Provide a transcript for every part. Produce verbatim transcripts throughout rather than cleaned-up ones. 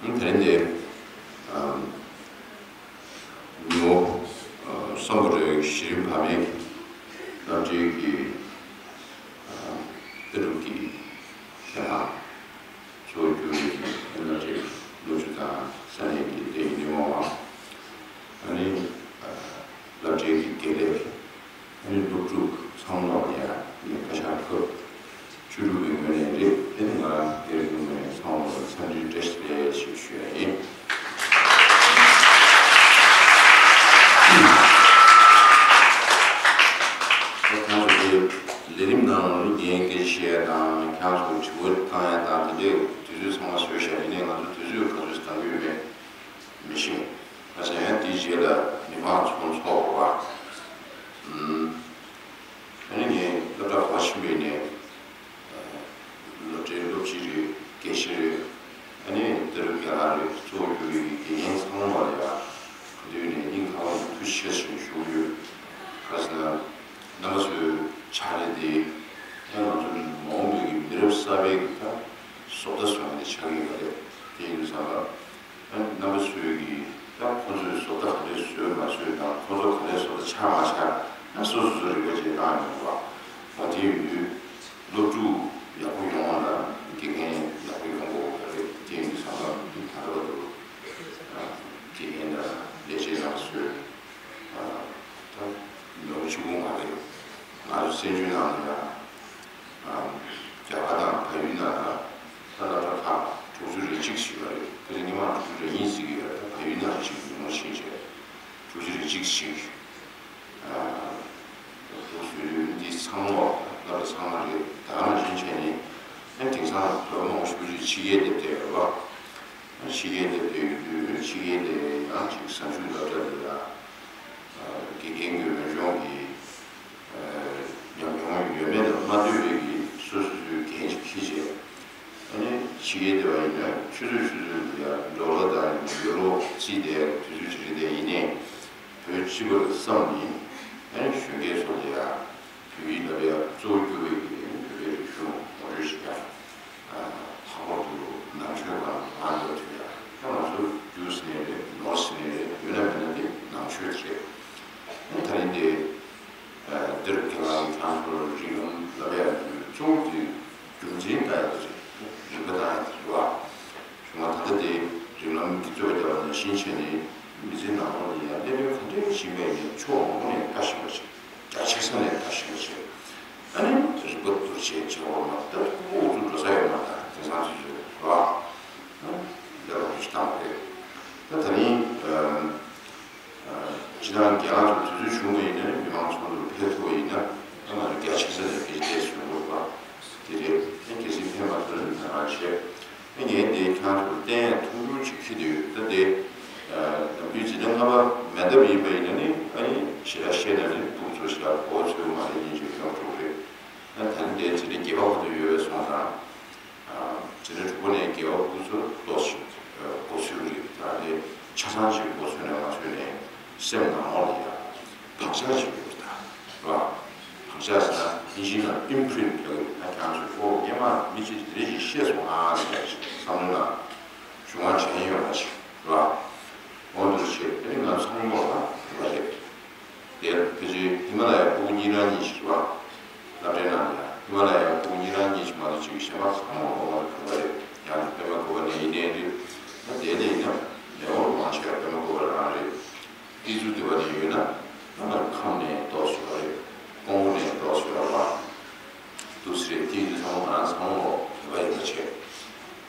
ད་རིང་འདི་ཨམ་ཉོ་ཨ་སམ་བྷོ་ཊའི་གཞི་རིམ་བར་མའི་སློབ་གྲྭའི་གི་ཨ་ལྟ་གྲུབ་ཀྱི་ཁྱེད་རང་གཙོ་བོ་གྱུར་པའི་གི་སློབ་གྲྭའི་སློབ་ཕྲུག་དང་ས་གནས་ཀྱི་ལས་ཀྱི་སྣེ་མོ་བ། ཨ་ནི་ཨ་སློབ་གྲྭའི་གི་དགེ་ལས། ཨ་ནི་སློབ་ཕྲུག་ཚང་མ་ལ་ཡང་ངས་བཀའ་ཤག་སྐབས་བཅུ་དྲུག་པའི་ངོས་ནས་རེད། དེ་ནི་ང་རང་སྒེར་གྱི་ངོས་ནས་ཚང་མ་ལ་འཚམས་འདྲི་བཀྲ་ཤིས་བདེ་ལེགས་ཞེས་ཞུ་ཡ་ཡིན། ཁྱེད་རང་ཚོ་ལས་རིམ་ནང་ལ་ངས་སྐད་ཆ་བཤད་ཡ་དང་ཁྱེད་རང་ཚོ་དྲི་བ་བཏང་ཡ་དང་དེ་འདྲའི་དུས་ཚོད་ཚང་མ་བཟོས་བཞག་ཡིན་ནའི་ང་ཚོ་དུས་ཚོད་ག་ཚོད་གཏང་གི་ཡོད་མེད་མི་ཤེས། ཁ་སང་ཡང་དེའི་རྗེས་ལ་མི་མང་ཚོགས་འཚོགས་པ། ཨ་ནི་ངས་སློབ་གྲྭ་ག་པར་ཕྱིན་པ་ཡིན་ནའི་སློབ་གྲྭའི་སློབ་སྤྱི་རེད། དགེ་བཤེས་རེད། ཨ་ནི་ལྟ་གྲུབ་རྒན་ལགས་རེད། གཙོ་བོ་གྱུར་པའི་དགེ་རྒན་ཚང་མ་ལ་ཡང་ག་དུས་ནས་སྙིང་ཐག་པ་ནས་ཐུགས་རྗེ་ཆེ་ཞེས་ཞུ་གི་ཡོད། ག་ཟེར་ན་རྣམ་པ་ཚོའི་ཕྱག་ལས་དེ་ཡང་ང་ཚོ་མ་འོངས་པའི་གི་མི་རབས་གསར་པའི་གི་ད་བཟོ་ལྟ་བཟོ་མཁན་དེ་ཆགས་ཀྱི་ཡོད་རེད། དེ་ཡིན་དུས་ཙང་ལ། རྣམ་པ་ཚོས་ཀྱིས་ད་ཁོ་ཚོས་བཟོ་ལྟ་ག་རེ་བཟོས་མ་བཟོས་དང་ཁོ་ཚོ་ག་རེ་བཟོ་ལྟ་ཆགས་མ་ཆགས་ན་སོ་སོ་སོ་རིག་པ་ཅིག་བཏང་ཡོང་བ། འོ་དེ་ཡིན་དུས་སློབ་ཕྲུག་ཡག་པོ་ཡོང་བ་ལ་དགེ་རྒན་ཡག་པོ་ཡོང་དགོས་པ་རེད། དེ་ཡིན་དུས་ཙང་ལ་ད་ལྟ་བར་དུ་དགེ་རྒན་དང་ལས་བྱེད་རྣམ་པ་ཚོས་ད་ནོར་ཆེན་པོ་མ་རེད། ང་ཚོ་སེམས་ཆུང་ནང་ལ་ཡང་། རྒྱ་གར་དང་བལ་ཡུལ་ནང་ལ་ད་སློབ་གྲྭ་ཁག་དྲུག་ཅུ་རེ་གཅིག་ཞིག་ཡོད་རེད། ཕལ་ཆེར་སྔོན་མ་དྲུག་ཅུ་རེ་གཉིས་ཟེར་གྱི་ཡོད་རེད། ད་བལ་ཡུལ་ནང་ཞིག་ཉུང་ཉུང་ཕྱིན་བྱས་དྲུག་ཅུ་རེ་གཅིག་ཞིག་འདུག་ཟེར་དུས་འདི་ཚང་མ་སློབ་གྲྭ་ཚང་མ་རེད། ད་ནང་བཞིན་བྱས་ནས་ཨ་དེང་སང་ལོ་མང་པོ་ཞེ་པོ་ཅིག་ཕྱི་རྒྱལ་སླེབས་བསྡད་ཡོད་རེད་པ། ཕྱི་རྒྱལ་སླེབས་བསྡད་ཡོད་དུས་ཕྱི་རྒྱལ་ལ་ཡང་ཅིག་གཟའ་མཇུག་སློབ་གྲྭ་དེ་ལ་དགེ་རྒན་གྱི་འོས་སྦྱོང་གི་ཉམས་མྱོང་ཡོད་མེད་ལ་མ་ལྟོས་པའི་གི་སོ་སོ་སོའི་འགན་ཅིག་འཁྱེར་བྱས། ཨ་ནི་ཕྱི་རྒྱལ་སྡོད་པ་ཡིན་ན་ཆུ་ཚོད་ཆུ་ཚོད་ལ་ཡང་ཌོ་ལར་དང་ཡུ་རོ་རྩིས་དེ་དུས་ཚོད་ཅིག་རེད་དེ། ཡིན་ནའི་བོད་སྤྱི་པ་ལ་བསམ་ནས་ཨ་ནི་གཞོན་སྐྱེས་ཚོ་ལ་ཡང་བོད་ཡིག་ལ་ཡང་གཙོ་བོ་གྱུར་པའི་གི་བོད་པའི་རིག་གཞུང་ངོ་སྤྲོད་བྱེད་ཡ། ལྷག་པར་དུ་ནང་ཆོས་སྒང་ང་ཚོ་དེ་ཡང་ང་ཚོ་རྒྱུ་ཟེར་ནའི་རེད། ནོར་ཟེར་ནའི་རེད། ཡོད་ན་མེད་ན་དེ་ནང་ཆོས་དེ་རེད། ཨ་ད་རིང་དེ་འདིར་ཁྱེད་རང་གི་ཁྱེད་རང་ཚོར་རིགས་ལམ་ལབ་ཡ་དེ་གཙོ་བོ་དེ་རྒྱུ་མཚན་ལྟ་ཡ་དེ་རེད། རིག་པ་ལྟ་ཡ་དེ་རེད་བ། བྱུང་བ་ད་ལྟ་དེ་རིགས་ལམ་གྱི་རྩོད་པ་བརྒྱབ་པ་ནང་བཞིན་བྱས་ནས་མི་ཚེ་ནང་ལོགས་ལ་ཡང་གནད་དོན་ག་འདྲ་ཞིག་ཡིན་ནའི་ཕྱོགས་མང་པོ་ནས་ལྟ་ཤེས་པ་བྱེད། རྒྱ་ཆེ་ས་ནས་ལྟ་ཤེས་པ་བྱེད། ཨ་ནི་རིག་པ་བསྡུར་བྱེད་བྱེད་འོག་ལ་ད་ཁོ་ཁོ་ཚོ་འགྲོ་ས་ཡོད་མ་རེད། དེང་སང་དུས་ཚོད་རེད་བ། ཨ་ལས་ཀ་ཞིག་བཏང་བ་རེད། ད་ད་རིང་ཨ་ཨ་སྤྱིར་བཏང་རྒན་ལགས་ཚོ་དུས་ཚོད་བྱུང་བ་ཡིན་ན་མི་མང་ཚོགས་འདུར་ཕེབས་ཐུབ་པ་ཡིན་ན་ཨ་ང་ཚོ་རྒྱ་ཆེ་ས་ནས་སྐད་ཆ་བཤད་སྲོལ་ཡོད་པ་དེ་རེད། ཨ་གལ་སྲིད་ཕེབས་མ་ཐུབ་ན་ད་ག་རང་བྱས། ཨ་ངས་འདི་ཁྱེད་རང་ཚོར་བསྟན་ཡ་ཐུང་ཐུང་ཅིག་འཁྱེར་བསྡད་ཡོད། ད་འདི་ནམ་རྒྱུན་འཛིན་གྲྭ་ལྔ་པ་མེ་འདབས་ཡིན་པ་ཡིན་ན་ནི་ཨ་ནི་ཞེ་དྲག་བཤད་ན་ནི་ཕྲུ་གུ་ཚོ་ཞེ་དྲག་གོ་ཚོད་མ་རེད་སྙིང་རྗེ་སྐྱོ་འགྲོ་རེད། ཨ་ད་ནི་འདི་འཛིན་གྲྭ་བརྒྱད་པ་བར་དུ་ཡོད་པའི་སོང་ཙང་། འཛིན་གྲྭ་དྲུག་པ་ནས་བརྒྱད་པ་ཕྲུ་གུ་ཚོ་ཏོག་ཙམ་གོ་ཚོད་རེད། ད་ནི་ཆ་ཚང་ཅིག་གོ་ཚོད་ནས་མ་ཚོད་ནས་སེམས་ནང་ལོགས་ལ་ཡ་བག་ཆགས་ཅིག་ཡོད་པ་རེད་ད། བག་ཆགས་ཟེར་ན་ཨིན་ཇིའི་ནང་ཨིམ་པི་རིན་ཊི་ལབ་ཀྱི་ཡོད། ད་ཁྱེད་རང་ཚོས་ཨོ་སྔོན་མ་མི་གཅིག་དེ་འདྲ་ཞིག་བཤད་སོང་ཨ་ཟེར་ཡ་ཞིག་བསམ་བློའི་ནང་གཞུང་བ་དྲན་ཡོང་ཡ་ཞིག་རེད་བ། འོ་འདུག་བྱས་དེ་ནི་ང་ཚོ་ཚང་མ་ལ་རེད་བ་རེད། དེར་ཕལ་ཆེར་ཧི་མ་ལ་ཡའི་ཕྲུ་གུ་གཉིས་རང་གཉིས་ཤིག་རེད་བ། སློབ་གྲྭའི་ནང་ལ་ཡང་ཧི་མ་ལ་ཡའི་ཕྲུ་གུ་གཉིས་རང་གཉིས་ཤིག་མ་གཏོགས་ཅིག་གཞན་པ་ཚང་མ་ཧོ་མ་གོ་བ་རེད། ཡང་པད་མ་བཀོད་པ་ནས་ཡིན་ནའི་རེད། ད་དེ་ནས་ཡིན་ན་མེ་འོར་དབང་ཆེ་བ་པད་མ་བཀོད་པ་རང་རེད། ཏི་ཙུ་ཏི་བ་ནས་ཡོད་ན་ད་ང་ཁམས་ནས་ཏོག་ཙམ་ཡོད་རེད། ཀོང་པོ་ནས་ཏོག་ཙམ་ཡོད་རེད་བ། འདུག་སེ་རེད། དེ་ཡིན་དུས་ཚང་མ་ང་རང་ཚང་མ་ལོ་བོད་པ་ཡིན་པ་བྱས།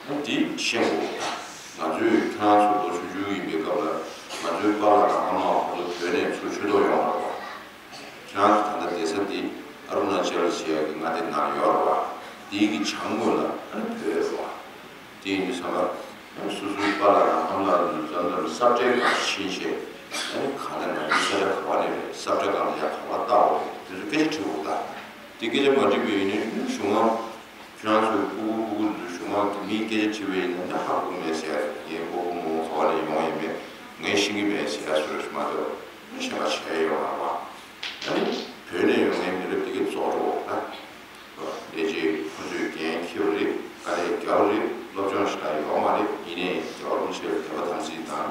ཨ་འདི་ཤེས་དགོས། ང་ཚོས་ཁྱེད་རང་ཚོ་ལོ་ཆུང་ཆུང་ཡིན་པའི་སྐབས་ལ་ང་ཚོའི་པཱ་ལགས་དང་ཨ་མ་ཁོ་ཚོ་བོད་ནས་ཚུར་ཆོས་ཐོག་ཡོང་བ་རེད་བ། ཁྱེད་རང་ཚོ་ད་ལྟ་བསྡད་ས་འདི་ཨ་རུ་ན་ཅལ་ཟེར་ཡག་གི་མངའ་སྡེ་ནང་ཡོད་རེད་བ། དེའི་གི་བྱང་ངོས་ལ་ཨ་ནི་བོད་རེད་བ། དེ་ཡིན་དུས་ཙང་ལ་ཨ་ནི་སོ་སོའི་པཱ་ལགས་དང་ཨ་མ་ལགས་ཚོ་འཛོམས་འཛོམས་ས་བཀྲའི་སྒང་ཕྱིན་བྱས་ཨ་ནི་གང་ལྟར་ང་ཚོའི་ས་ཆ་ག་བ་ནས་རེད། ས་བཀྲ་སྒང་ལ་ཡ་ག་བ་ལྟ་བ་རེད། དེ་ཚོ་སྐད་ཆ་དྲི་དགོས་ད། དེ་སྐད་ཆ་མ་དྲིས་པ་ཡིན་ན་གཞུང་དམངས་ཁྱེད་རང་ཚོའི་སྤུ་གུ་སྤུ་གུ་ཚོ་གཞུང་དམངས་ཀྱི་མིའི་སྐད་ཆ་དྲིས་པ་ཡིན་ན་ཧ་གོ་མེད་ཟེར་ཡ་རེད། ངའི་སྤོ་བོ་རྨོ་བོ་ག་བ་ནས་ཡོང་ཡིན་མེད་ངས་ཤེས་ཀྱི་མེད་ཟེར་ཡ་བཟོ་འདྲ་ཞིག་མ་གཏོགས་གཞན་པ་བྱས་ཡོད་མ་རེད་བ། ཨ་ནི་བོད་ནས་ཡོང་མཁན་མི་རབས་དེ་གའི་བཙོག་འགྲོ་བ་རེད། ལས་བྱེད་ཁོ་ཚོས་འགན་འཁྱེར་བ་རེད། དཀའ་ལས་རྒྱག་པ་རེད། སློབ་སྦྱོང་ ལ་ཡོད་མ་རེད། ཡིན་ནའི་རྒྱལ་བ་རིན་པོ་ཆེ་དད་པ་དམ་ཚིག་དང་།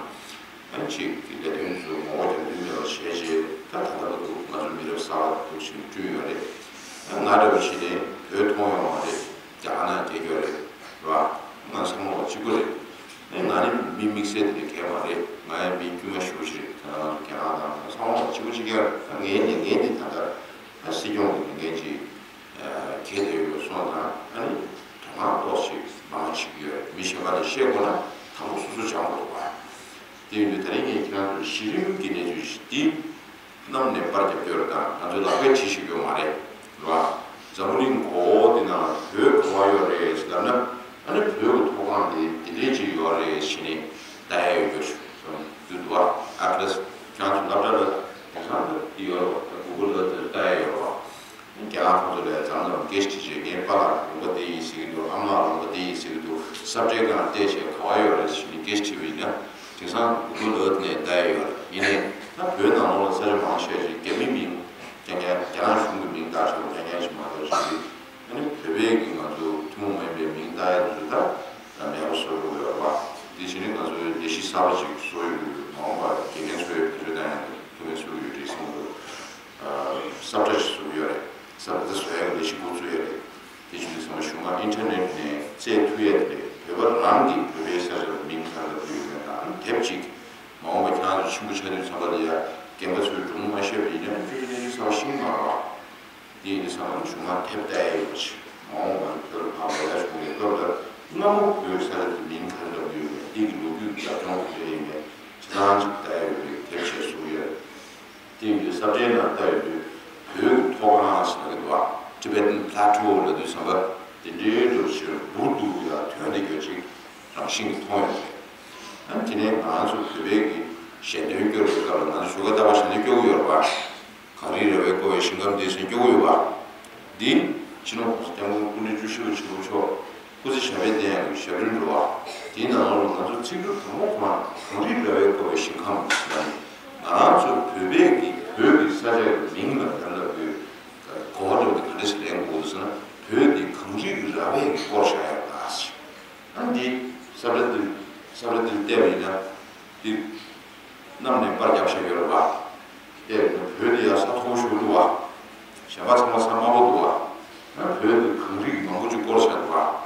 ཨ་ནི་ཅིག་གི་ལས་དོན་ཚོ་ངོ་བོ་རྒྱབ་མདུན་མེད་པ་བྱས་རྗེས་ད་ད་ལྟ་བར་དུ་ང་ཚོ་མི་རབས་གསར་པ་འདུག་ཞིག་བསྐྲུན་ཡོད་རེད། ཨ་ང་འདྲ་བ་ཞིག་ནས་བོད་མཐོང་ཡོད་མ་རེད། རྒྱ་གར་ནང་སྐྱེས་ཡོད་རེད། རེད་བ། ང་ཚང་མ་གཅིག་པ་རེད། ཨ་ང་ནི་མི་དམིགས་བསལ་དེ་འདྲ་གང་ཡང་མ་རེད། ང་ཡང་མི་དཀྱུས་མ་ཞེ་པོ་ཅིག་རེད། ད་ང་ཚོ་རྒྱ་གར་ནང་ང་ཚང་མ་གཅིག་པ་གཅིག་རྐྱང་རེད། ད་ངའི་ནི་ངའི་ནི་ད་ལྟ་ཨ་སྲིད་སྐྱོང་གི་ལས་འགན་ཅིག་ཨ་འཁྱེར་བསྡད་ཡོད་པ་སོང་ཙང་། ཨ་ནི་དོ་སྣང་ཏོག་ཙམ་མང་བ་བྱེད་ཀྱི་ཡོད་རེད། མི་གཞན་པ་ལ་བཤད་དགོས་ན་དང་པོ་སོ་སོ་སྦྱང་དགོས་འདུག་བ། དེ་ཡིན་དུས་ད་རིང་ངས་ཁྱེད་རང་ཚོར་གཞི་རིམ་གྱི་གནས་ཚུལ་ཞིག་འདི་གནམ་ནས་པར་རྒྱབ་སྐྱོར་དང་ང་ཚོའི་ལག་པས་བྲིས་ཤིག་ཡོད་མ་རེད། རེད་བ། འཛམ་བུ་གླིང་གོ་བོ་འདི་ནང་བོད་ག་བ་ཡོད་རེད་ཟེར་ན། ཨ་ནི་བོད་ཀྱི་མཐོ་སྒང་འདི་འདི་འདྲའི་ཅིག་ཡོད་རེད་ཞེས་ནས་ལྟ་ཡ་ཡོད་རྒྱུ་ཞིག་འདུག་བ། ཨ་ཁ་ལས་ཁྱེད་རང་ཚོ་སློབ་གྲྭ་ལ་དེང་སང་འདི་ཡོད་རེད་བ། གུ་གུལ་ལ་དེར་ལྟ་ཡ་ཡོད་རེད་བ། རྒྱ་གར་ཁོ་ཚོ་ལས་འཛམ་ལམ་སྐད་ཆ་དྲིས་རྗེས་ངའི་པཱ་ལགས་ལུང་པ་འདི་ཡིན་ཟེར་གྱི་འདུག་ཨ་མ་ལགས་ལུང་པ་འདི་ཡིན་ཟེར་གྱི་འདུག་ས་བཀྲའི་སྒང་བལྟས་བྱས་ག་བ་ཡོད་རེད་ཞེས་ནས་སྐད་ཆ་དྲིས་པ་ཡིན་ན། དེང་སང་གུ་གུལ་ཨརཐ་ནས་ལྟ་ཡ་ཡོད་རེད། ཡིན་ནའི་ད་བོད་ནང་ལོགས་ལ་ས་ཆ་མང་ཆེ་ཞིག་རྒྱ་མི་མིང་རྐྱང་རྐྱང་རྒྱ་ནག་གཞུང་གི་མིང་བཏགས་བྱས་པ་རྐྱང་རྐྱང་ཞིག་མ་གཏོགས་ཅིག་ཨ་ནི་བོད་པའི་གི་ང་ཚོ་ཐུན་མོང་མ་ཡིན་པའི་མིང་བཏགས་ཡ་དེ་ཚོ་ད་མེད་པ་བཟོ་འགྲོ་གི་ཡོད་རེད་བ། དེ་བྱས་ནས་ང་ཚོའི་ལས་གཞི་གསར་པ་ཅིག་བཟོ་ཡོང་གི་ཡོད། མ་འོངས་པར་དགེ་རྒན་ཚོའི་བེད་སྤྱོད་བཏང་ཡ་ཐུགས་ཕན་གསོས་ཀྱི་ཡོད་རེད་བསམ་གྱི་འདུག་ས་བཀྲ་ཞིག་བཟོ་གི་ཡོད་རེད། ས་བཀྲ་དེ་བཟོ་ཡ་གི་ལས་གཞི་འགོ་བཙུགས་ཡ་རེད། དེ་བཞིན་དུ་ཚང་མ་གཞུང་ལ་ཨིན་ཊར་ནེཊ་ནས་བཙལ་ཐུབ་ཡ་དེ་རེད། བོད་པ་རང་གིས་བོད་པའི་ས་ཆ་ལ་མིང་ག་རེ་བཏགས་ཡོད་མེད་དང་། དེབ་ཅིག་མ་འོངས་པ་ཁྱེད་རང་ཚོ་ཆེན་པོ་ཆགས་དུས་ཙམ་པ་ལ་ཡ་རྒན་པ་ཚོས་སྒྲུང་མ་བཤད་པ་ཡིན་ན་ཁྱོད་ཚོ་གནས་ཚུལ་གསར་པ་ཤེས་ཀྱི་མ་རེད་བ། དེ་ཡིན་དུས་ཙམ་པ་གཞུང་ལ་དེབ་བལྟ་ཡ་ཡོད་པ་ཞིག་མ་འོངས་པ་བོད་ལ་ཕར་ལོག་ཡ་བྱུང་བའི་སྐབས་ལ་སྔ་མོ་བོད་ས་ཆ་དེ་མིང་ག་རེ་བཏགས་ཡོད་མེད། འདི་གི་ལོ་རྒྱུས་ཀྱི་རྒྱབ་ལྗོངས་དེ་འདྲ་ཡིན་མེད་ཇི་ལྟར་ཅིག་བལྟ་ཡ་ཡོད་པའི་དེབ་ཅིག་བཟོ་གི་ཡོད་རེད། དེ་ཡིན་དུས་ས་བཀྲའི་ནང་ལྟ་ཡོང་དུས་བོད་ཀྱི་མཐོ་སྒང་ཟེར་གྱི་འདུག་བ། Tibetan Plateau ལབ་དུས་ཙམ་པ་དེ་འདྲའི་འདྲ་བོ་ཞིག་འབུར་འདུག་ཡ། དོན་དེ་གྱོད་ཅིག་རང་བཞིན་གྱིས་མཐོང་ཡོང་རེད། ཨ་ནི་དེ་ནས་ང་ཚོ་བོད་པའི་གི་ཞལ་འདོན་སྐྱོར་བའི་སྐབས་ལ་ང་ཚོ་བཞུགས་སྒར་ལྟ་བ་ཞལ་འདོན་སྐྱོར་གྱི་ཡོད་རེད་བ། གངས་རིའི་ར་བས་བསྐོར་བའི་ཞིང་ཁམས་འདི་ཟེར་སྐྱོར་གྱི་ཡོད་བ། འདི་སྤྱི་ནོར་༸གོང་ས་༸སྐྱབས་མགོན་སྐུ་ཕྲེང་བཅུ་བཞི་པ་ཆེན་པོ་མཆོག་སྐུ་ཚེ་ཞབས་པད་བརྟན་ཡག་གི་ཞབས་བརྟན་འགྲོ་བ། དེའི་ནང་ལོགས་ལ་ང་ཚོ་ཚིག་གྲུབ་དང་པོ་ཁོ་རང་གངས་རིའི་ར་བས་བསྐོར་བའི་ཞིང་ཁམས་ཟེར་ནས། ང་རང་ཚོ་བོད་པའི་གི་བོད་ཀྱི་ས་ཆ་གི་མིང་ལ་ག་རེ་ལབ་དགོས། གོ་བ་འདྲ་བོ་དེ་ག་འདྲ་ཞིག་ལེན་དགོས་ཟེར་ན། བོད་འདི་གངས་རི་གི་ར་བས་བསྐོར་བཞག་ཡོད་ད་ཟེར། ཨ་འདི་ས་བཀྲ་འདི་ས་བཀྲ་འདིར་བལྟས་པ་ཡིན་ན་འདི་གནམ་ནས་པར་རྒྱབ་བཞག་ཡོད་རེད་བ། བལྟས་པ་ཡིན་ན་བོད་འདི་ཡང་ས་མཐོ་པོ་ཞེ་པོ་འདུག་བ། གཞན་པ་ཚང་མ་ས་དམའ་པོ་འདུག་བ། ཨ་བོད་འདི་གངས་རི་གིས་མང་པོ་ཅིག་བསྐོར་བཞག་འདུག་བ།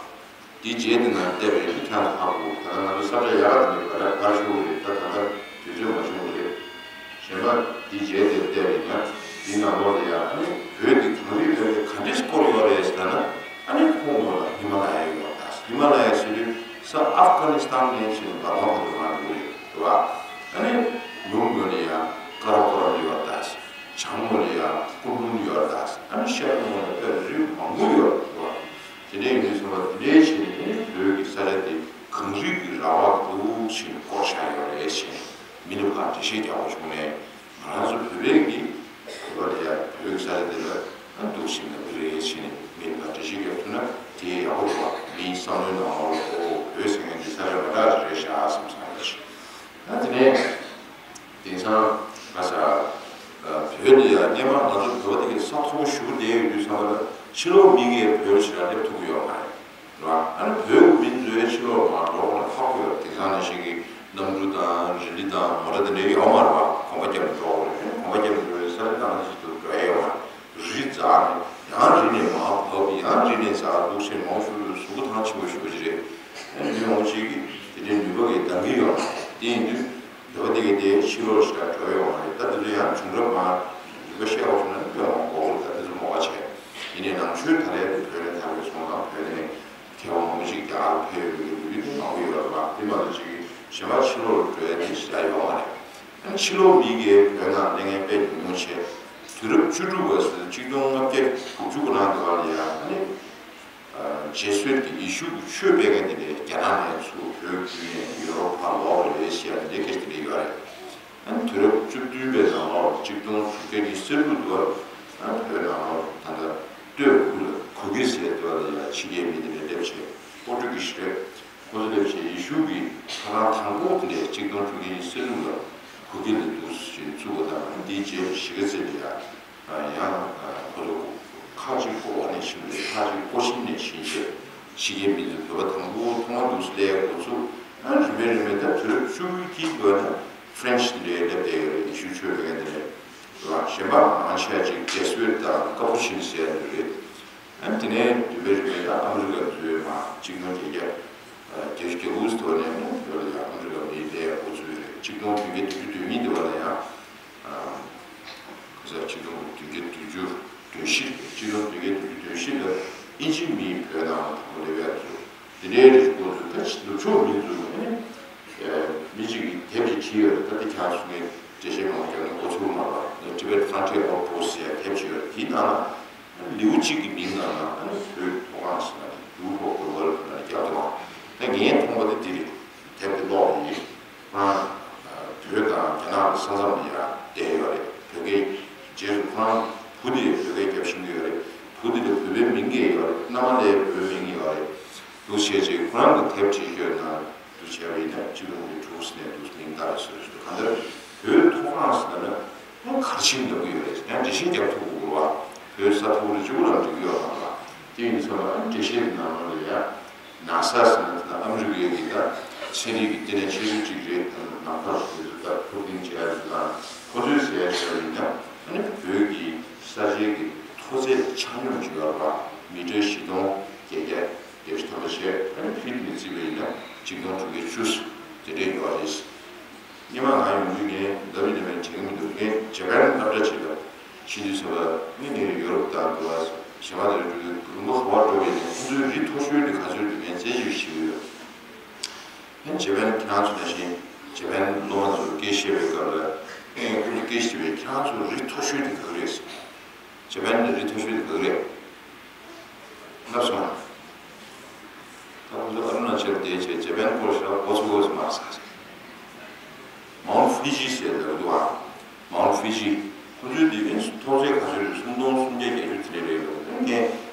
འདིའི་རྗེས་དེ་ན་བལྟས་པས་ཁྱེད་རང་ཧ་གོ། ད་ལྟ་ང་ཚོ་ས་བཀྲ་ཡག་ག་དེ་འདྲའི་ག་རེ་ག་རེ་ཤོར་གི་རེད། ད་ད་ལྟ་དུས་ཚོད་མ་བྱུང་བ་རེད། གཞན་པ་འདིའི་རྗེས་དེ་བལྟས་པ་ཡིན་ན་འདིའི་ནང་ལོགས་ལ་ཡ་ཨ་ནི་བོད་འདི་གངས་རི་ལ་ག་འདྲས་བསྐོར་ཡོད་རེད་ཟེར་ན། ཨ་ནི་ཁོང་ངོ་ལ་ཧི་མ་ལ་ཡ་ཡོད་རེད། ད་ཧི་མ་ལ་ཡ་ཟེར་དུས་ས་ཨབ་གྷ་ནི་སི་ཐན་ནས་བྱས་ནས་འབར་མ་བར་དུ་མར་འགྲོ་གི་རེད། རེད་བ། ཨ་ནི་ལུང་ངོས་ལ་ཡ་ཀ་ར་ཀོ་རམ་ཡོད་རེད། ད་བྱང་ངོས་ལ་ཡ་ཀུན་ལུང་ཡོད་རེད། ད་ཨ་ནི་ཤར་ངོས་ལ་དཔེ་རི་མང་པོ་ཡོད་རེད། རེད་བ། དེ་འདྲའི་ཡིན་དུས་ཙམ་པ་དེ་འདྲའི་བྱས་ནས་ཨ་ནི་བོད་ཀྱི་ས་ཆ་དེ་གངས་རི་གི་ར་བ་འདུག་ཕྱིན་བསྐོར་བཞག་ཡོད་རེད་ཟེར་ནས་མི་ལ་ཕར་འགྲེལ་བཤད་རྒྱག་དགོས་བྱུང་ནས། ང་རང་ཚོ་བོད་པའི་གི་བོད་པ་ལ་ཡ་བོད་ཀྱི་ས་ཆ་དེ་ལ་ཨ་འདུག་ཕྱིན་ལབ་ཀྱི་རེད་ཟེར་ནས་མི་ལ་ཕར་འགྲེལ་བཤད་རྒྱག་ཐུབ་ན་དེ་ཡག་པོ་འདུག་བ། མིའི་བསམ་བློའི་ནང་ལོགས་ལ་ཨོ་བོད་ཟེར་མཁན་དེ་ས་ཆ་མ་འདྲ་ཅིག་རེད་ཤག་བསམ་བསམ་ཡོད་ཤག་ད་དེ་ནས། དེང་སང་ང་ས་བོད་ལ་ཡང་སྔོན་མ་ང་ཚོ་བོད་པ་དེ་གའི་ས་མཐོ་པོ་ཞེ་པོ་བསྡད་ཡོད་དུས་ཙམ་པ་ལ་ཕྱི་ལོགས་མི་གིས་བོད་ལ་ཞེ་དྲག་སླེབས་ཐུབ་ཀྱི་ཡོད་མ་རེད། རེད་བ། ཨ་ནི་བོད་ཀྱི་མི་ཚོས་ཕྱི་ལོགས་མར་འགྲོ་དགོས་ན་ཁག་པོ་ཡོད་རེད། དེང་སང་ནང་བཞིན་གྱི་གནམ་གྲུ་དང་རི་ལི་དང་མོ་ཊ་དེ་འདྲ་ཡོད་མ་རེད་བ། གོམ་པ་བརྒྱབ་ནས་འགྲོ་དགོས་རེད། གོམ་པ་བརྒྱབ་ནས་འགྲོ་བའི་ས་ཆ་ནང་བཞིན་དུ་འགྲོ་ཡ་ཡོད་མ་རེད། རི་འཛེགས་ནས་ཡང་རི་ནས་མར་བབས། ཡང་རི་ནས་འཛེགས། འདུག་སེ་མང་པོ་ཞིག་གཟུགས་པོ་ཐང་ཆད་པོ་ཞེ་པོ་ཅིག་རེད། ཨ་ནི་མི་མང་པོ་ཅིག་གིས་དེ་འདྲའི་ནུས་པ་གིས་འདང་གི་ཡོད་མ་རེད། དེ་ཡིན་དུས་བོད་པ་དེ་གའི་དེ་ཕྱི་ལོགས་ལ་ཞེ་དྲག་འགྲོ་ཡོད་མ་རེད། ད་དེ་ཚོ་ཡང་བྱུང་རབས་མར་རིམ་པ་བཤད་པ་སོང་ན་དཔེ་མང་པོ་འགོར་གི་རེད། ད་དེ་ཚོ་མོ་བ་བྱས། ཡིན་ནའི་ནང་ཆོས་དར་ཡ་དེ་བོད་ནས་དར་བའི་སོང་ཙང་བོད་ནས་མཁས་པ་མང་པོ་ཅིག་རྒྱ་གར་ལ་ཕེབས་ཡོད་པའི་ལོ་རྒྱུས་དེ་མང་པོ་ཡོད་རེད་བ། དེ་མ་གཏོགས་ཅིག་གཞན་པ་ཕྱི་ལོགས་ལ་འགྲོ་ཡ་དེ་ཞེ་དྲག་ཡོད་མ་རེད། ཨ་ནི་ཕྱི་ལོགས་མི་གིས་བོད་ནང་གནས་མཁན་དཔེ་ཉུང་ཉུང་བྱས། དུས་རབས་བཅུ་དྲུག་པ་ཟེར་ཆིག་སྟོང་ལྔ་བརྒྱ་དགུ་བཅུ་གོ་གྲངས་དེ་བར་ལ་ཡ་ཨ་ནི། རྗེས་སུ་ཡི་ཤུ་གི་ཆོས་སྤེལ་མཁན་དེ་འདྲའི་རྒྱ་ནག་ནས་ཚུར་བོད་བརྒྱུད་ནས་ཡོ་རོབ་ཕར་ལོག་པ་རེད་ཟེར་ཡ་དེ་འདྲའི་སྐད་ཆ་དེ་འདྲ་ཡོད་རེད། ཨ་ནི་དུས་རབས་བཅུ་བདུན་པའི་ནང་ལོགས་ཆིག་སྟོང་དྲུག་བརྒྱ་ཉི་ཤུ་རྩ་དྲུག་ལོར་ཨ་ནི་བོད་ནང་ལོགས་ད་ལྟ་སྟོད་ཁུལ་གུ་གི་ཟེར་དེ་བ་ལ་ཡ་ཕྱི་རྒྱལ་མི་དེ་འདྲ་སླེབས་བྱས། པོར་ཊུ་གི་ཤི་རེད། ཁོ་ཚོ་སླེབས་བྱས་ཡེ་ཤུ་གི་ཁ་རང་དང་པོ་དེ་འདྲའི་ཆིག་སྟོང་དྲུག་བརྒྱ་ཉི་ཤུ་རྩ་དྲུག་ལ་གུ་གེ་ལ་འདུག་ཅེས་བཙུགས་པ་དང་། འདིའི་རྗེས་སུ་གཞིས་ཀ་རྩེ་ལ་ཡང་ཡང་ཁོ་ཚོ་ཁ་ཅིག་ཀོ་བ་ནས་ཕྱིན་པ་རེད། ཁ་ཅིག་ཀོ་ཤིན་ནས་ཕྱིན་བྱས། ཕྱི་རྒྱལ་མི་ཚོས་བོད་པ་དང་པོ་མཐོང་བ་འདུག་སེ་སླེབས་ཡ་འགོ་ཚུགས། ཨ་རིམ་པས་རིམ་པས་ད་དུས་རབས་བཅུ་དགུ་དཀྱིལ་འགྲོ་ན་ཕ་རན་སི་འདྲ་སླེབས་བསྡད་ཡོད་རེད། ཡེ་ཤུ་ཆོས་པའི་འགན་འདི་རེད། རེད་བ། གཞན་པ་མང་ཆེ་ཅིག་ཇེ་སུ་ཝིཊ་དང་ཀོན་ཕུ་ཤི་ཡན་སི་ཟེར་ཡ་འདི་རེད། ཨ་ནི་དེ་ནས་བདུན་པའི་རིང་ལ་ཡང་ཨ་མི་རི་ཀ་འཛུལ་བའི་མ་གཅིག་སྟོང་བརྒྱད་བརྒྱ་བརྒྱད་ཅུ་གྱ་དགུ་ཙམ་དུ་ནས་ནི་བོད་ལ་ཡང་ཨ་མི་རི་ཀ་མི་སླེབས་ཡག་འགོ་ཚུགས་ཡོད་རེད། གཅིག་སྟོང་བདུན་བརྒྱ་བདུན་ཅུ་དོན་གཉིས་དེ་བར་ལ་ཡང་ཨ་ག་ས་གཅིག་སྟོང་བདུན་བརྒྱ་བདུན་ཅུ་དོན་བཞི་རེད། གཅིག་སྟོང་བདུན་བརྒྱ་བདུན་ཅུ་དོན་བཞི་ལ་ཨིན་ཇི་མིས་བོད་ནང་ལ་དང་པོ་སླེབས་ཡག་འགོ་ཚུགས། དེ་འདྲའི་རིགས་འགོ་ཚུགས། ད་ཕྱི་ནུབ་ཕྱོགས་མི་ཚོས་ནི་མི་གཅིག་གིས་དེབ་ཅིག་བྲིས་ཡོད་རེད། ད་དེ་ཁྱེད་རང་ཚོ་ངས་འགྲེལ་བཤད་མང་པོ་རྒྱག་ན་འགོ་ཚུགས་མ་རེད་པ། Tibet Frontier Outpost ཟེར་དེབ་ཅིག་ཡོད་རེད། དེའི་ནང་ལ་ལེའུ་གཅིག་གི་མིང་ནང་ལ་ཨ་ནི་བོད་མཐོ་སྒང་ཟེར་ན་Roof of the World ཟེར་ན་རྒྱབ་འདུག་པ། ད་ངས་མཐོང་བ་དེ་འདི་རེད། དེབ་དེ་ཀློག་པ་ཡིན། ཁོ་རང་བོད་དང་རྒྱ་ནག་གི་ས་མཚམས་ལ་ཡང་བསྡད་ཡོད་རེད། བོད་སྐད། རྗེས་སུ་ཁོ་རང་བུ་དེ་བོད་སྐད་རྒྱབ་ཤེས་ཀྱི་ཡོད་རེད། བུ་དེ་ལ་བོད་པའི་མིང་གང་ཡོད་རེད། མནའ་མ་ལའི་བོད་མིང་ཡོད་རེད། འདུག་བྱས་རྗེས་ཁོ་རང་གི་དེབ་བྲིས་ཡོད་ན། འདུག་བྱས་པ་ཡིན་ན་སྤྱི་ལོ་ཉིས་སྟོང་དྲུག་ནས་འདུག་མིང་བཏགས་པའི་བཟོ་འདྲ་ཞིག་འདུག་གང་ལྟར་བོད་མཐོ་སྒང་ཟེར་ན་ཡང་གར་ཆེན་ལབ་ཀྱི་ཡོད་རེད། ཡང་འགྲེལ་བཤད་རྒྱག་ཐུབ་དགོས་པ། བོད་ས་མཐོ་པོ་དེ་གཅིག་པུ་ལ་འགྲིག་གི་ཡོད་མ་རེད་པ། དེ་ཡིན་ཙང་ཨ་ནི་འགྲེལ་བཤད་ནང་ལོགས་ལ་ཡང་ནཱ་ས་ཟེར་ན་དེ་ན་ཨ་མི་རི་ཀའི་གི་ད་ཚན་རིག་གི་ལྟེ་གནས་ཆེ་ཤོས་གཅིག་རེད། ད་ནང་པར་དེ་ཚོ་ད་ཐུགས་གཏིང་ཆེ་ཡ་ཚོ་དང་ཁོ་ཚོས་ཟེར་ཡ་ཞིག་ཡིན་ན་ཨ་ནི་བོད་ཀྱི་ས་ཆའི་གི་མཐོ་ཚད་ཆ་སྙོམས་བྱེད་ཡོད་རེད་པ། མི་ཊར་བཞི་སྟོང་བརྒྱད་བརྒྱ་བརྒྱད་ཅུ་ཐམ་པ་བྱས། ཨ་ནི་ཕིཊ་ནས་བརྩིས་པ་ཡིན་ན་ཆིག་སྟོང་དྲུག་བརྒྱ་བཅུ་དེ་འདྲས་ཡོད་རེད། སྔོན་མ་ང་ཡོང་དུས་ངས་ལབ་ཡིན་ན་མིན་དྲན་གྱི་མི་འདུག་ངས་ཇ་པན་སློབ་གྲྭ་ཅིག་ལ་ཕྱིན་དུས་ཙམ་པ། ངས་ནི་ཡོ་རོབ་དང་འགྲོ་བ་གཞན་པ་དེར་འགྲོ་དུས་ལུང་པ་ག་པར་འགྲོ་བ་ཡིན་ནའང་ཁོང་ཚོའི་རི་མཐོ་ཤོས་དེ་ག་ཚོད་འདུག་ངས་རྩད་གཅོད་ཞུས་ཡོད། ཨ་ནི་ཇ་པན་ཁྱེད་རང་ཚོ་ནང་བཞིན་ཇ་པན་སློབ་མ་ཚོར་སྐད་བཤད་པའི་སྐབས་ལ། ཨེ། ཁོང་ཚོས་སྐད་བཤད་པས་ཁྱེད་རང་ཚོ་རི་མཐོ་ཤོས་དེ་ག་རེ་རེད་ཟེར། ཇ་པན་གྱི་རི་མཐོ་ཤོས་དེ་ག་རེ་རེད། ལབ་སོང་། ད་ཁོང་ཚོ་ཨ་རུ་ན་ཅལ་བསྡད་བྱས་ཇ་པན་སྐོར་ཞིག་ལ་འགོ་ཚུགས་དགོས་སུ་མ་ཟེར། མའུན་ཕི་ཇི་ཟེར་ལབ་འདུག་ཨ། མའུན་ཕི་ཇི། ཁོང་ཚོའི་དེ་ནི་མཐོ་ཚད་ག་ཚོད་རེད། སུམ་སྟོང་སུམ་བརྒྱ་བརྒྱད་ཅུ་དེ་འདྲ་རེད་ལབ་འདུག་ངས་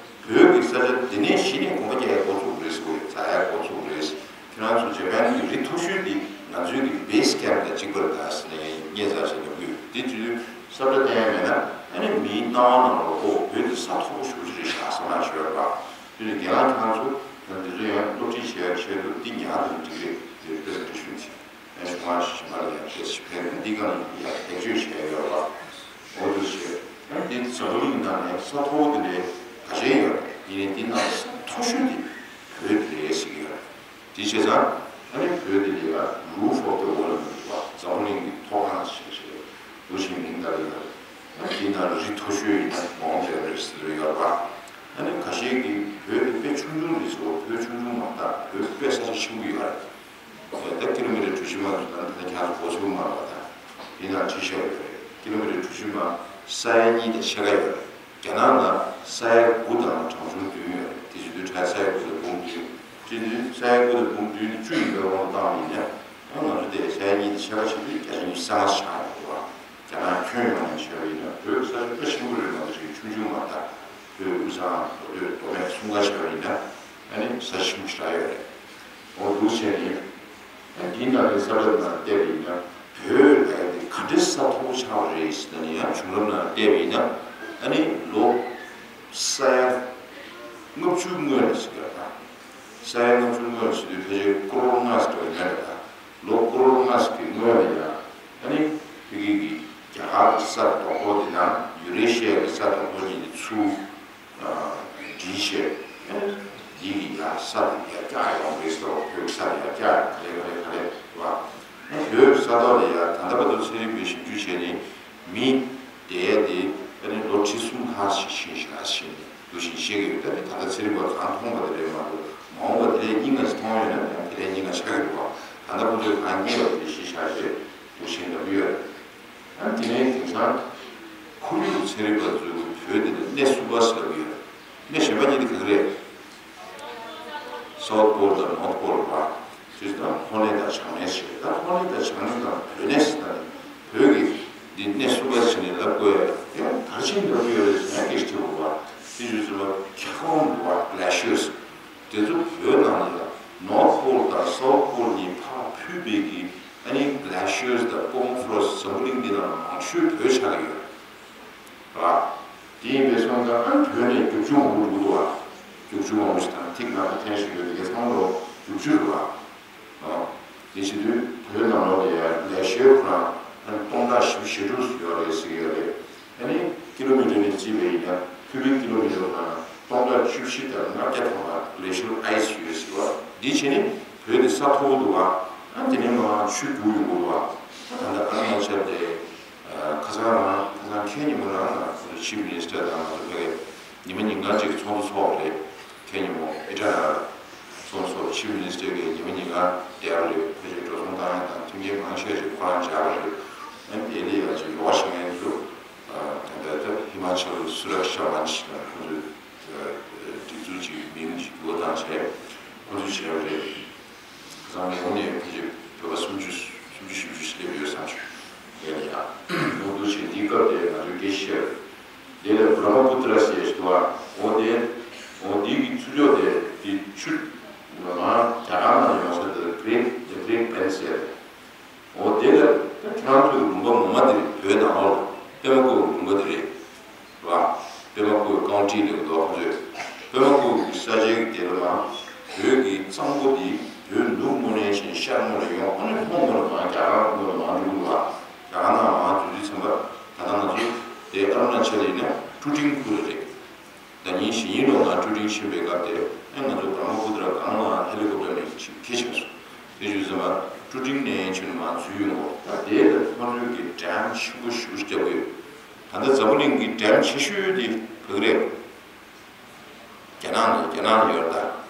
བོད་ཀྱི་ས་ཆ་འདི་ནས་གཞི་ནས་གོམ་པ་རྒྱག་ཡ་འགོ་ཚུགས་རེད་ཟེར་བས། འཛེག་ཡ་འགོ་ཚུགས་རེད། ཁྱེད་རང་ཚོ་ཇ་པན་གྱི་རི་མཐོ་ཤོས་འདི་ང་ཚོའི་གི་བེ་སི་ཀེམ་དང་གཅིག་པ་རེད་ད་ཟེར་ནས་སྙད་འཛེགས་བྱས་ནས་ཕུལ། དེ་དུས་ས་བཀྲ་བསྟན་ཡ་མེད་ན་ཨ་ནི་མིའི་སྣང་བ་ནང་ལ་ཨོ་བོད་འདི་ས་མཐོ་པོ་ཞེ་པོ་ཅིག་རེད་ཤག་བསམ་ཡ་ཞིག་ཡོད་རེད་པ། དེ་ནི་རྒན་ལགས་ཁྱེད་རང་ཚོ་ད་འདི་ཚོ་ཡང་སློབ་ཁྲིད་བྱེད་ཡ་ཆེད་དུ་འདི་ཉར་དང་འགྲིག་རེད། དེ་དཔེ་ལ་འགྲེལ་ཞུ་བྱས། ཨ་ནི་གཞུང་ལ་གཞན་པ་ལ་ཡང་ཁྱེད་ཀྱིས་ཕན་འདི་ག་ནས་ཡང་བེད་སྤྱོད་བྱས་ཡོད་རེད་པ། འོ་འདུག་བྱས། ཨ་ནི་འདི་འཛམ་བུ་གླིང་ནང་ནས་ས་མཐོ་པོ་དེ་འདྲའི་ག་ཚོད་ཡོད་རེད། ཡིན་ནའི་འདི་ནང་ས་མཐོ་ཤོས་དེ་བོད་དེ་རེད་ཟེར་གྱི་ཡོད་རེད། དེ་བྱས་ཙང་ཨ་ནི་བོད་དེ་ལ་ཡ་Roof of the World ལབ་འདུག་པ། འཛམ་བུ་གླིང་གི་མཐོ་སྒང་ཟེར་བྱས་འདུག་བཞིན་མིང་བཏགས་ཡོད་རེད། ཨ་ནི་དེའི་ནང་ལ་རི་མཐོ་ཤོས་ཡིན་ན་མའུན་ཊི་ཨེ་ཝ་རེ་སི་ཊི་ཟེར་ཡོད་པ། ཨ་ནི་ཁ་ཤས་ཀྱིས་བོད་དེ་དཔེ་ཆུང་ཆུང་རེད་ཟེར་བ། བོད་ཆུང་ཆུང་མ་རེད་ད། བོད་དཔེ་ས་ཆ་ཆེན་པོ་ཡོད་རེད། ད་ཀི་ལོ་མི་ཊར་གྲུ་བཞི་མ་ད་ད་ཁྱེད་ཚོ་གོ་ཚོད་མ་རེད་པ། ད་དེའི་ནང་བྲིས་བཞག་ཡོད་རེད། ཀི་ལོ་མི་ཊར་གྲུ་བཞི་མ་ས་ཡ་གཉིས་དང་ཕྱེད་ཀ་ཡོད་རེད། རྒྱ་ནག་ལ་ས་ཡ་དགུ་དང་གྲངས་ཆུང་བདུན་ཡོད་རེད། དེ་བྱེད་དུས་ས་ཡ་དགུ་དང་འབུམ་བདུན། བྱེད་དུས་ས་ཡ་དགུ་དང་འབུམ་བདུན་དེ་བཅུ་ཡིན་པའི་དབང་དུ་བཏང་བ་ཡིན་ན། ཨ་ང་ཚོ་དེ་ས་ཡ་གཉིས་དེ་ཕྱེད་ཀ་བྱེད་དུས་བརྒྱ་ཆ་ཉི་ཤུ་རྩ་ལྔ་ཆགས་ཡོང་གི་རེད་པ། རྒྱ་ནག་ཁྱོན་ཡོངས་ནས་བྱས་པ་ཡིན་ན་བོད་ཀྱི་ས་ཆ་དཔེ་ཆེན་པོ་རེད་མ་གཏོགས་ཅིག་ཆུང་ཆུང་མ་རེད་ད། བོད་དབུས་གཙང་མདོ་སྟོད་མདོ་སྨད་གསུམ་ཀ་བྱས་པ་ཡིན་ན། ཨ་ནི་ས་ཆ་ཆེན་པོ་ཞེ་དྲག་ཡོད་རེད། འོ་འདུག་བྱས་ནས། ཨ་འདིའི་ནང་གི་ས་བཀྲ་ནང་བལྟས་པ་ཡིན་ན་བོད་ལ་ཡ་དེ་ག་འདྲའི་ས་མཐོ་པོ་ཆགས་པ་རེད་ཟེར་ན་ནི། ཡང་བྱུང་རབས་ནང་བལྟས་པ་ཡིན་ན་ཨ་ནི་ལོ་ས་ཡ་ལྔ་བཅུ་སྔོན་ལ་ཟེར་གྱི་རེད་ད། ས་ཡ་ལྔ་བཅུ་སྔོན་ལ་ཟེར་དུས་ཕལ་ཆེར་ཀོ་རོར་ལྔ་ཟེར་བ་ཡིན་ན་རེད་ད། ལོ་ཀོ་རོར་ལྔ་ཟེར་གྱི་སྔོན་ལ་ཡ་ཨ་ནི་ཕ་གི་གི་རྒྱ་གར་གྱི་ས་རྡོག་རྡོག་དེ་དང་ཡུ་རེ་ཤི་ཡ་གི་ས་རྡོག་རྡོག་གཉིས་དེ་ཚུར་སྒྲིལ་བྱས། ཡིན་གྱི་ཡ་ས་དེ་ཡར་བཀྱག་ཡོང་རེད་ཟེར་བ། བོད་ས་དེ་ཡར་བཀྱག་ཡོང་ག་ལེ་ག་ལེ་ག་ལེ་བ། ཨ་བོད་ས་ཐོག་ལ་ཡ་ད་ལྟ་བར་དུ་ཚན་རིག་པས་ཞིབ་འཇུག་བྱས་ནས་མི་བསྡད་ཡ་དེ་ཨ་ནི་ལོ་ཁྲི་གསུམ་ལྷག་ཞིག་ཕྱིན་བཞག་ཟེར་ནས་འདུག་བཞིན་བཤད་ཀྱི་ཡོད། ད་དེ་ད་ལྟ་ཚན་རིག་པ་གང་མཐོང་བ་དེ་རེད་མ་གཏོགས་མ་འོངས་པ་དེ་ལས་སྙིང་ང་ཞིག་མཐོང་ཡོད་ན་ཡང་དེ་ལས་སྙིང་ང་ཆགས་ཀྱི་འདུག་བ། ད་ལྟ་ཁོ་ཚོས་གང་རྙེད་པ་དེ་གཞི་བཞག་བྱས་འདུག་བཞིན་ལབ་ཀྱི་ཡོད། ཨ་དེ་ནས་དེང་སང་ཁོར་ཡུག་ཚན་རིག་པ་ཚོས་བོད་འདི་ལ་གནས་གསུམ་པ་ཟེར་གྱི་ཡོད། གནས་གཞན་པ་གཉིས་དེ་ག་རེ་རེད། སའུ་ཐི་པོལ་དང་ནོར་ཐི་པོལ་བ། དེ་ད་ལྷོ་གནས་དང་བྱང་གནས་ཟེར། ད་ལྷོ་གནས་དང་བྱང་གནས་དང་བོད་གནས་ཟེར། ད་བོད་ཀྱི་འདི་གནས་གསུམ་པ་ཟེར་ནས་ལབ་དགོས་ཡ་ཡང་ག་རེ་བྱས་ནས་ལབ་ཀྱི་ཡོད་རེད་ཟེར་ན་སྐད་ཆ་དྲི་བ་བ། དེ་ཡོད་ཚད་ལ་འཁྱགས་རོམ་འདུག་བ། གྷི་ལེ་ཤི་ཡར་སི། དེ་ཚོ་བོད་ནང་ལ་ནོར་ཐི་པོལ་དང་སའུ་ཐི་པོལ་གཉིས་ཕར་ཕུད་པའི་གི་ཨ་ནི་གྷི་ལེ་ཤི་ཡར་སི་དང་པར་མ་ཕ་རོ་སི་ཊི་འཛམ་བུ་གླིང་འདི་ནང་ལ་མང་ཤོས་བོད་ཆགས་ཀྱི་ཡོད་རེད། ར། དེ་ཡིན་པའི་སོང་ཙང་ཨ་ནི་བོད་ནས་རྒྱུག་མཆོང་འུར་འུར་འདུག་བ། རྒྱུག་ཆུ་མང་པོ་ཞིག་དང་ཐིག་ནག་པོ་འཐེན་བཞིན་ཡོད་དེ་ཚང་མ་རྒྱུག་ཆུ་རེད་བ། ཨོ། དེ་བྱེད་དུས་བོད་ནང་ལོགས་ལ་ཡང་ལས་ཤོད་ཁོ་རང་ཨ་ནི་སྟོང་ཕྲག་བཞི་བཅུ་ཞེ་དྲུག་ཡོད་རེད་ཟེར་གྱི་ཡོད་རེད། ཨ་ནི་ཀི་ལོ་མི་ཊར་ནས་བརྩིས་པ་ཡིན་ན་ཁུ་བིག་ཀི་ལོ་མི་ཊར་ཁོ་རང་སྟོང་ཕྲག་བཅུ་བཞི་དང་ལྔ་བརྒྱ་ཐམ་པ་ལས་ཤོད་ཨའི་སི་ཡོད་ཟེར་བ། འདི་བྱས་ནི་བོད་དེ་ས་མཐོ་པོ་འདུག་བ། ཨ་དེ་ནས་མར་ཆུ་རྒྱུག་ཡོང་གི་འདུག་བ། ཨ་ད་ལྟ་ཨ་རུ་ན་ཅལ་དེ་ཁ་སང་རང་ཁ་སང་ཁེ་ཉིན་མོ་རང་ང་ཁོ་ཚོ་ཆིབ་མི་ནི་སི་ཊར་དང་ང་ཚོ་ཕ་གི་ཉི་མ་ཉིན་གང་ཅིག་ཚོགས་འདུ་ཚོགས་པ་རེད། ཁེ་ཉིན་མོ་ཨི་ཊ་ནལ་ཚོགས་འདུ་ཚོགས་ཆིབ་མི་ནི་སི་ཊར་གིས་ཉི་མ་ཉིན་གང་བསྡད་པ་རེད། ཕལ་ཆེར་འགྲོ་སོང་བཏང་ཡ་དང་མཐུན་རྐྱེན་མང་ཆེ་ཞིག་ཁོ་རང་སྦྱར་བ་རེད། ཨ་ནི་དེ་ལས་ཡང་ཅིག་ཡོ་ག་བྱེད་མཁན་ཚོ་ད་ལྟ་ཧི་མ་ཅལ་སུ་རཀ་ཤ་མན་ཆི་དང་ཁོ་ཚོའི་སྒྲིག་འཛུགས་ཀྱི་མིང་ཅིག་འགོ་བཏང་བྱས་ཁོ་ཚོས་བྱས་པ་རེད། ཁ་སང་ལས་ཁུངས་ནས་ཕལ་ཆེར་བོད་པ་སུམ་ཅུ་སུམ་ཅུ་བཞི་བཅུ་ཞིག་སླེབས་ཡོད་བསམ་བྱུང་། ཡིན་ཡང་འོ་འདུག་བྱས་འདིའི་སྐབས་དེར་ང་ཚོའི་དགེ་བཤེས་དེ་ལ་བྷྲ་མ་པུ་ཏྲ་ཟེར་ཞིག་འདུག་ཨ། འོ་དེ་འོ་འདི་གི་ཚུར་ཕྱོགས་དེ་དེ་ཆུ་ང་རྒྱ་གར་ནང་ཡོང་ས་དེ་གྷི་རེ་ཊི་གྷི་རེ་ཊི་བེན་ཟེར། འོ་དེ་ལ་ད་ཁྱེད་རང་ཚོའི་ལུང་པ་ངོ་མ་དེ་བོད་ནང་ལོགས་ལ་པད་མ་བརྐོས་ལུང་པ་དེ་རེད། རེད་བ། པད་མ་བརྐོས་ཀའུན་ཊི་ལབ་འདུག་ཁོ་ཚོས། པད་མ་བརྐོས་ཀྱི་ས་ཆའི་གི་དེ་ལ་མ་བོད་ཀྱི་གཙང་པོ་འདི་བོད་ནུབ་ངོས་ནས་ཕྱིན་ཤར་ངོས་ལ་ཡོང་། ཨ་ནི་ལྷོ་ངོས་ལ་མ་རྒྱ་གར་ངོས་ལ་མ་འགྲོ་གི་འདུག་བ། རྒྱ་གར་ནང་མ་འཛུལ་དུས་ཙམ་པ་ད་ལྟ་ང་ཚོ་དེ་ཨ་རུ་ན་ཅལ་ཡིན་ན་ཀྲུ་ཀྲིང་ཁུལ་ལ་རེད། ཟླ་ཉིན་གཞེས་ཉིན་ལོ་ང་ཀྲུ་ཀྲིང་ཕྱིན་པའི་སྐབས་དེ་ཨ་ང་ཚོ་བྷྲ་མ་པུ་ཏྲ་སྒང་ལ་ཧེ་ལི་ཀོབ་ཊར་ནས་ཕྱིན་ཁྱེར་ཕྱིན་སོང་། དེ་བྱུང་ཙམ་པ་ཀྲུ་ཀྲིང་ནས་ཕྱིན་མ་འཛུལ་ཡོང་གོ། ད་དེ་ལ་ཁོ་ཚོའི་གི་ཌེམ་ཆེན་པོ་ཞེ་པོ་ཅིག་བརྒྱབ་ཀྱི་ཡོད། ད་ལྟ་འཛམ་བུ་གླིང་གི་ཌེམ་ཆེ་ཤོས་དེ་ག་གི་རེད། རྒྱ་ནག་ནས་རྒྱ་ནག་ནས་ཡོད་རེད་ད།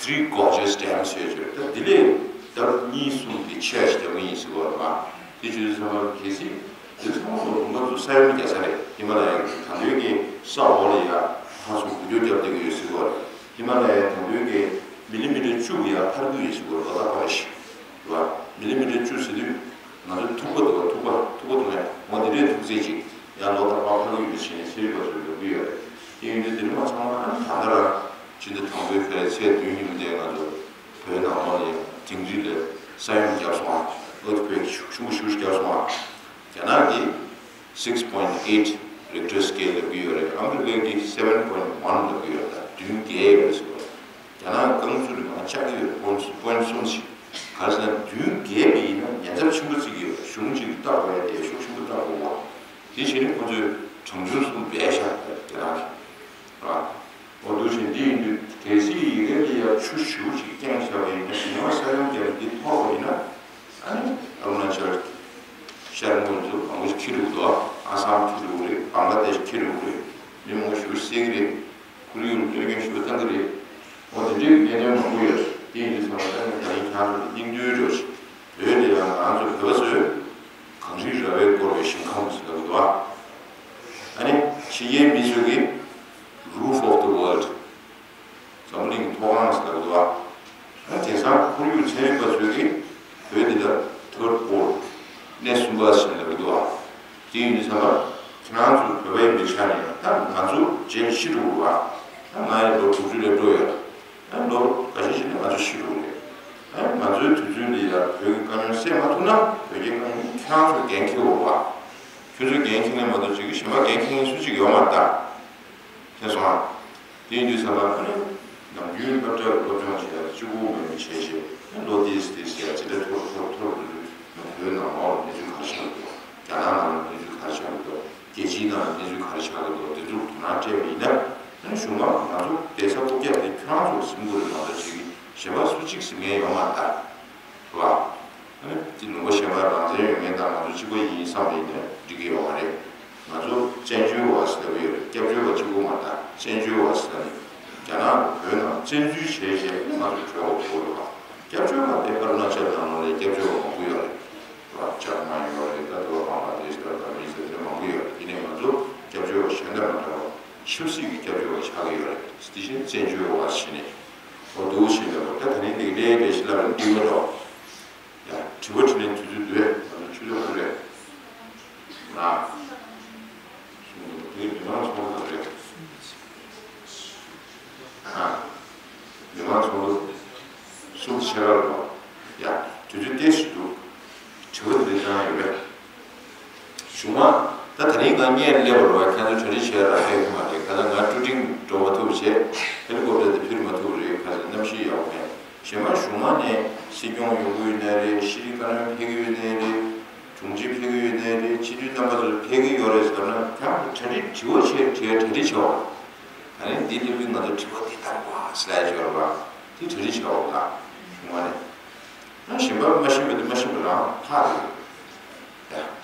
Three Gorges Dam ཟེར་ཡོད་རེད། ད་དེ་ལས་ལྡབ་གཉིས་གསུམ་གྱི་ཆེ་ཞིག་རྒྱག་གི་ཡིན་ཟེར་བ་རེད་པ། དེ་བྱུང་ཙང་གལ་སྲིད་དེ་ཚང་མ་ལུང་པ་ཚོ་ས་ཡོམ་རྒྱག་ས་རེད། ཧི་མ་ལ་ཡའི་གི་ད་ལྟའི་གི་ས་འོག་ལ་ཡ་ཧ་སུ་འགུལ་སྐྱོད་རྒྱབ་བསྡད་ཀྱི་ཡོད་ཟེར་བ་རེད། ཧི་མ་ལ་ཡའི་ད་ལྟའི་གི་མི་ལི་མི་ཊར་བཅུ་གི་ཡ་འཕར་གྱི་ཡོད་ཟེར་བ་རེད། ལོ་ལྟར་འཕར་བ་ཞིག་རེད་པ། མི་ལི་མི་ཊར་བཅུ་ཟེར་དུས་ང་ཚོ་ཐུག་པ་འདུག་པ། ཐུག་པ་ཐུག་པ་འདུག་ནས་འོ་འདི་འདྲའི་ཐུག་ཚད་ཅིག་ཡང་ལོ་ལྟར་འཕར་འཕར་གྱི་ཡོད་ཟེར་ནས་ཚན་རིག་པ་ཚོས་ལབ་ཀྱི་ཡོད་རེད། དེ་ཡིན་དུས་དེ་རིང་མ་ཚང་མ་ཨ་ནི་ད་ལྟ་རང་ཕྱི་ཟླ་དང་པོའི་ཕལ་ཚེས་བདུན་ཉིན་དེ་ང་ཚོ་བོད་ནང་ལོགས་ལ་ཡང་དིང་རི་ལ་ས་ཡོམ་བརྒྱབ་སོང་ཨ། ཨར་ཐི་ཁུ་ཝེག་ཤུགས་ཆེན་པོ་ཞེ་པོ་ཞིག་བརྒྱབ་སོང་ཨ། རྒྱ་ནག་གིས་six point eight Richter scale ལབ་ཀྱི་ཡོད་རེད། ཨ་མི་རི་ཀ་གིས་seven point one ལབ་ཀྱི་ཡོད་རེད། ད་བདུན་བརྒལ་ཡོད་རེད་ཟེར་བ། རྒྱ་ནག་རྐང་ཚུགས་ལ་མར་བཅག་གི་ཡོད་རེད། པོན་པོན་གསུམ་ཞིག་ག་རེ་ཟེར་ན་བདུན་བརྒལ་བ་ཡིན་ན་ཉེན་ཚབས་ཆེན་པོ་བརྩི་གི་ཡོད་རེད། གཞུང་གཅིག་ཏུ་ལྟ་དགོས་ཡ་དེ་ཤུགས་ཆེན་པོ་ལྟ་དགོས་པ། དེ་བྱས་ནས་ཁོ་ཚོས་གྲངས་ཆུང་གསུམ་སྦས་བཞག་རྒྱ་ནག་གིས། ར། འོ་འདུག་བཞིན་འདི་ཡིན་དུས་གལ་སྲིད་ཡི་གེ་འདི་ཡར་ཆུ་ཞེ་པོ་ཅིག་བརྐྱངས་བཞག་པ་ཡིན་ན་ཉི་མ་ས་ཡོམ་བརྒྱབ་འདི་ཐོགས་པ་ཡིན་ན། ཨ་ནི་ཨ་རུ་ན་ཅལ་ཤར་ངོས་སུ་མང་པོ་ཞིག་འཁྱེར་འགྲོ་གི་འདུག་ཨ་སམ་འཁྱེར་འགྲོ་གི་རེད། བང་ལ་དེཤ་འཁྱེར་འགྲོ་གི་རེད། མི་མང་པོ་ཞེ་པོ་བསད་ཀྱི་རེད། ཁོར་ཡུག་ལ་གནོད་སྐྱོན་ཞེ་པོ་བཏང་གི་རེད། འོ་དེ་འདྲའི་གནད་དོན་མང་པོ་ཡོད་རེད། དེ་ཡིན་དུས་ཚང་མ་ད་ནི་ད་རིང་ཁྱེད་རང་ཚོ་ལ་སྙིང་བསྡུས་འདྲ་བོ་ཞིག་བོད་ལ་ཡང་ང་ཚོ་བོད་པ་ཚོས་གངས་རི་ར་བས་བསྐོར་བའི་ཞིང་ཁམས་ཟེར་བ་འདུག་ཨ། ཨ་ནི་ཕྱི་རྒྱལ་མི་ཚོས་ཀྱིས་Roof of the World འཛམ་བུ་གླིང་གི་ཐོག་ཁང་ཟེར་བ་འདུག་ཨ། ཨ་ནི་དེང་སང་ཁོར་ཡུག་ཚན་རིག་པ་ཚོས་ཀྱིས་བོད་འདི་ལ་Third Pole གནས་གསུམ་པ་ཟེར་བ་འདུག་ཨ། དེ་ཡིན་དུས་ཙམ་པ་ཁྱེད་རང་ཚོ་བོད་པ་ཡིན་པའི་ཆ་ནས་ད་ང་ཚོ་རྗེས་ཤི་འགྲོ་དགོས་པ། ད་ང་ཡི་ལོ་དྲུག་ཅུ་ལས་འགྲོ་ཡོད། ཨ་ལོ་འགའ་ཤས་ཤིག་ནི་ང་ཚོ་ཤི་འགྲོ་གི་རེད། ཨ་ང་ཚོའི་དུས་ཚོད་འདི་ཡར་བོད་ཀྱི་དཀའ་རྙོག་སེལ་མ་ཐུབ་ན་བོད་ཀྱི་དཀའ་རྙོག་ཁྱེད་རང་ཚོས་འགན་འཁྱེར་དགོས་པ། ཁྱོད་ཚོས་འགན་འཁྱེར་ནས་མ་གཏོགས་ཅིག་གཞན་པ་འགན་འཁྱེར་མཁན་སུ་གཅིག་ཡོད་མ་རེད་ད། མཁྱེན་སོང་ཨ། དེ་ཡིན་དུས་ཙམ་པ་ཨ་ནི་ནམ་རྒྱུན་སློབ་གྲྭར་སློབ་སྦྱོང་བྱེད་ཡག་གཅིག་པོ་མེད་པ་བྱས་བྱས་ཨ་ལོ་དེས་དེས་ཟེར་ཡག་ཅི་འདྲ་འཐོར་འཐོར་འཐོར་འགྲོ་དུས་བོད་ནང་ལོགས་ལ་གནས་ཚུལ་ག་རེ་ཆགས་ཀྱི་འདུག་རྒྱ་ནག་ནང་ལ་གནས་ཚུལ་ག་རེ་ཆགས་ཀྱི་འདུག་རྒྱལ་སྤྱིའི་ནང་ལ་གནས་ཚུལ་ག་རེ་ཆགས་ཀྱི་འདུག་དེ་ཚོར་དོ་སྣང་སྤྲད་པ་ཡིན་ན། ཨ་ནི་གཞུང་མང་ང་ཚོ་བསྡད་ས་རྐུབ་བཀྱག་དེ་ཁྱོད་རང་ཚོར་གཟིམ་དགོས་རེད་མ་གཏོགས་ཅིག་གཞན་པ་སུ་གཅིག་གཟིམ་མཁན་ཡོད་མ་རེད་ད། རེད་བ། ཨ་ནི་དེ་ལུང་པ་གཞན་པ་རང་བཙན་ཡོད་མཁན་དང་ང་ཚོ་གཅིག་པ་ཡིན་བསམ་པ་ཡིན་ན་འགྲིག་གི་ཡོད་མ་རེད། ང་ཚོ་བཙན་བྱོལ་བ་ཟེར་བ་ཡོད་རེད། སྐྱབས་བཅོལ་བ་གཅིག་པོ་མ་རེད་ད། བཙན་བྱོལ་བ་ཟེར་ནས་རྒྱ་ནག་བོད་ནང་བཙན་འཛུལ་བྱས་རྗེས་ང་ཚོ་བྲོས་པ་བོད་རེད་བ། སྐྱབས་བཅོལ་བ་དེ་ཨ་རུ་ན་ཅལ་ནང་ལོགས་ལ་སྐྱབས་བཅོལ་བ་མང་པོ་ཡོད་རེད། ར་ཇར་མན་ཡོད་རེད། ད་དུ་བ་བང་ལ་དེཤ་དང་བར་མི་ཟེར་དེ་མང་པོ་ཡོད་རེད། ཡིན་ནའི་ང་ཚོ་སྐྱབས་བཅོལ་བ་གཞན་དང་མ་འདྲ་བ་ཆབ་སྲིད་ཀྱི་སྐྱབས་བཅོལ་བ་ཆགས་ཀྱི་ཡོད་རེད། དེ་བཞིན་བཙན་བྱོལ་བ་བྱས་ནས་འོ་འདུག་བྱས་ནས་འོ་ད་ད་རིང་འདི་ལས་ལས་ཤི་ལབ་ན་འགྲིག་མ་འགྲོ། ཡ་དྲི་བ་དྲིས་ལན་དུས་ཚོད་འདུག་ང་ཚོ་ཆུ་ཚོད་ག་ཚོད་རེད། ང་དེ་མི་མང་ཚོགས་འདུ་རེད། ཨ། མི་མང་ཚོགས་འདུ་གསུམ་ཕྱེད་ཀ་རེད་པ། ཡ་དུས་ཚོད་ཏོག་ཙམ་འདུག་དྲི་བ་འདི་དྲང་ཡོད་པས། གཞུག་མ་ད་ད་རིང་ང་བརྙན་སླེབས་པ་རེད་པ། ཁྱེད་ཚོ་གྲ་སྒྲིག་བྱས་ར་ཧེ་ཁུ་མ་རེད། ད་ལྟ་ང་ཀྲུ་ཀྲིང་འགྲོ་མ་ཐུབ་བྱས། ཧེ་ལི་ཀོབ་ཊར་དེ་ཕུད་མ་ཐུབ་རེད། ཁ་ཅིག་གནམ་གཤིས་ཡག་པོ་མེད། གཞན་པ་གཞུང་མང་ནས་སྲིད་སྐྱོང་ཡོང་གི་ཡོད་ནའི་རེད། ཤེས་རིག་བཀའ་བློན་ཕེབས་ཀྱི་ཡོད་ནའི་རེད། དྲུང་ཆེ་ཕེབས་ཀྱི་ཡོད་ནའི་རེད། སྤྱི་འཐུས་རྣམ་པ་ཚོ་ཕེབས་ཀྱི་ཡོད་རེད་ཟེར་ན། ཁྱེད་རང་ཚོ་གྲ་སྒྲིག་དྲི་བ་བྱས་དྲི་གྲ་སྒྲིག་བྱེད་དགོས། ད་ནི་འདི་སླེབས་དུས་ང་ཚོ་དྲི་བ་འདི་བཏང་དགོས་ཟེར་ཡ་ཡོད་རེད་པ། དེ་གྲ་སྒྲིག་བྱེད་དགོས་ད། གཞུང་མང་ནས། ཡང་གཞན་པ་མ་ཤེས་པ་དེ་མ་ཤེས་པ་རང་ལྷག་རེད། ཡ།